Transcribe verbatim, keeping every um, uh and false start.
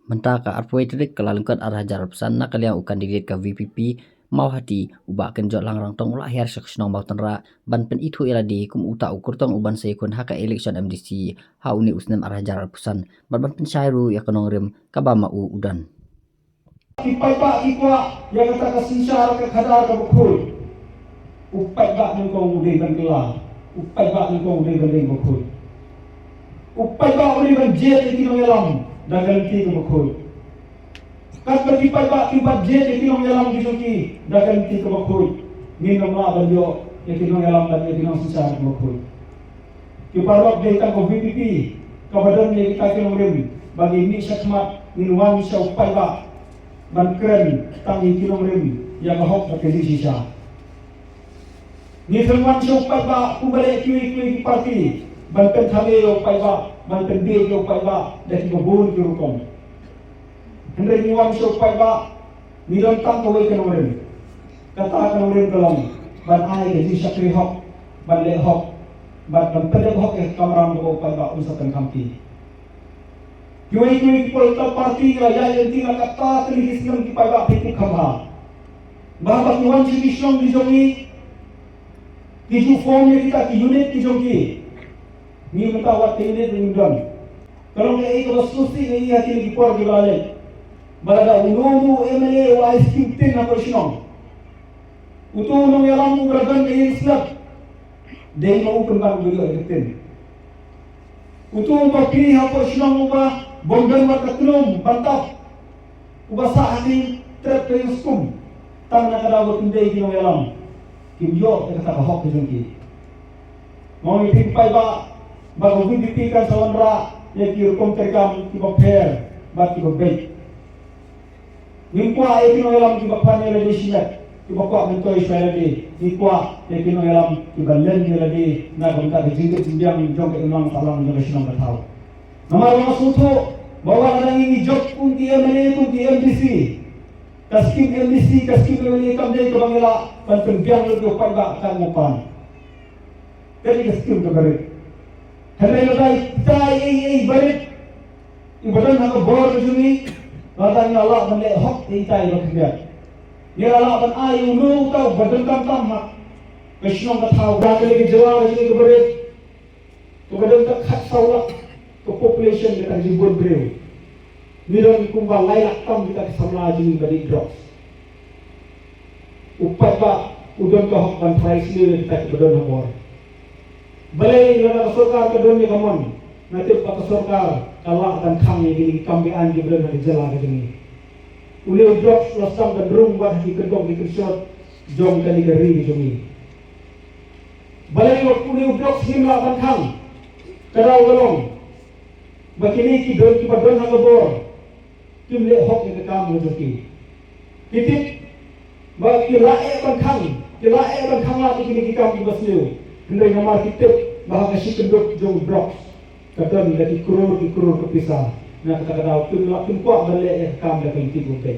Mynta ka arphew tarik ka Kyllalyngkot ar hajar arphew san, na ka liang u candidate ka V P P Mawhati, u Bah Kenjot Langyrangtong, u la hiar sha ka shnong Mawtynrah ban pynithuh ïa lade kum uta u kyrtong uban sa ïakhun ha ka election M D C ha une u snem ar hajar arphew san, bad ban pynshai ruh ïa ka nongrim kaba ma u u don. Ki paidbah ki kwah ïa kata ka synshar ka khadar kaba khuid. U paidbah nyngkong u dei ban kylla, u paidbah nyngkong u dei ban dei bakhuid. U paidbah u dei ban jied ïa ki nongïalam da ka lynti kaba khuid. Katba ki paidbah ki bat jied ïa ki nongïalam ki jong ki da ka lynti kaba khuid, ngin ym lah ban ïoh ïa ki nongïalam bad ïa ki nongsynshar kaba khuid. Ki paralok, dei tang ka V P P kaba don ïa kita ki nongrim, ba ngi mih shakhmat ngin wan sha u paidbah ban kren tang ïa ki nongrim, ïa ka hok bad ka jingshisha. Ngi khlem wan sha u paidbah kumba leh kiwei kiwei ki parti ban pynthame ïa u paidbah, ban pynbiej ïa u paidbah da kiba bun ki rukom. Hynrei ngi wan sha u paidbah ngi don tang kawei ka nongrim. Kata ka nongrim ka long ban ai ka jingshakri hok, ban leh hok, ban, ban pyndep hok ïa ka kamram kaba u paidbah un sa pynkham ki. Kiwei kiwei ki political party ki la ïaid lynti na kata tylli ki snem, ki paidbah phi kup kham bha. Ba haba ki wan sha ki shnong ki jong ngi, ki ju form ïa kita ki unit ki jong ki. Ngi mynta wat ka unit ngi don. Ka long kaei kaba sngewsih ïa ngi ha kine ki por kiba la leit, ba lada uno uno u M L A u ai skim tin hapoh shnong, uto u nongïalam uba la don ka ïing slap, dei ma u pynban uba ïoh ïa ka tin. Uto u bapli hapoh shnong uba bym don wat ka khlum ban tap, uba sah ha ki trep ka ïing skum, tang na ka daw ba kin dei ki nongïalam, kim ïoh ïa kata ka hok ka jong ki. Nga ong ïa phi ki paidbah ba ka V P P kan sa wanrah ïa ki rukom treikam kiba pher bad kiba beit. Ngim kwah ïa ki nongïalam kiba pan ïa lade shimet, kiba kwah myntoi shuwa ïa lade. Ngi kwah ïa ki nongïalam kiba len ïa lade na ka bynta ka jingkit jingbiang jong ka imlang sahlang jong ka shnong ka thaw. Namar nga sngewthuh ba wat lada ngi jop kum ki M L A, kum ki M D C, ka skim M D C, ka skim M L A kam dei kaba ngi lah ban pynbiang lut ïa u paidbah katkum u pan. Ka dei ka skim kaba rit. Hynrei lada ita ei ei barit iba don ha ka bor ka jong ngi, lada ngi la lah ban leh hok ïa ita iba khyndiat, ngi la lah ban ai ïa uno uta uba donkam tam ha ka shnong ka thaw. Ka dei ka jylla ka jong ngi kaba rit, kaba don tang khatsaw lak ka population, kata ka jingbun briew. Ngi don kumba lai lak tam kita ki samla jong ngi ba dih drugs. U paidbah u don ka hok ban tharai sniew ïa kita kiba don ha bor. Balei lada ka sorkar ka don ïa ka mon, nga tip ba ka sorkar ka lah ban khang ïa kine ki kam beaiñ kiba don ha ka jylla ka jong ngi. Une u drugs u la sdang ban rung bad ha ki kyndong ki kynshot jong kane ka ri ka jong ngi. Balei wat une u drugs ngim lah ban khang? Ka daw ka long ba kine ki don, kiba don ha ka bor, kim leh hok ïa ka kam ka jong ki. Ki tip ba ki lah eh ban khang, ki lah eh ban khang lad ïa kine ki kam kiba sniew. Hynrei namar ki tip ba ha ka shi kynduk jong u drugs ka don da ki klur ki klur ka pisa, na kata ka daw kim lah, kim kwah ban leh ïa ka kam da ka lynti kaba beit.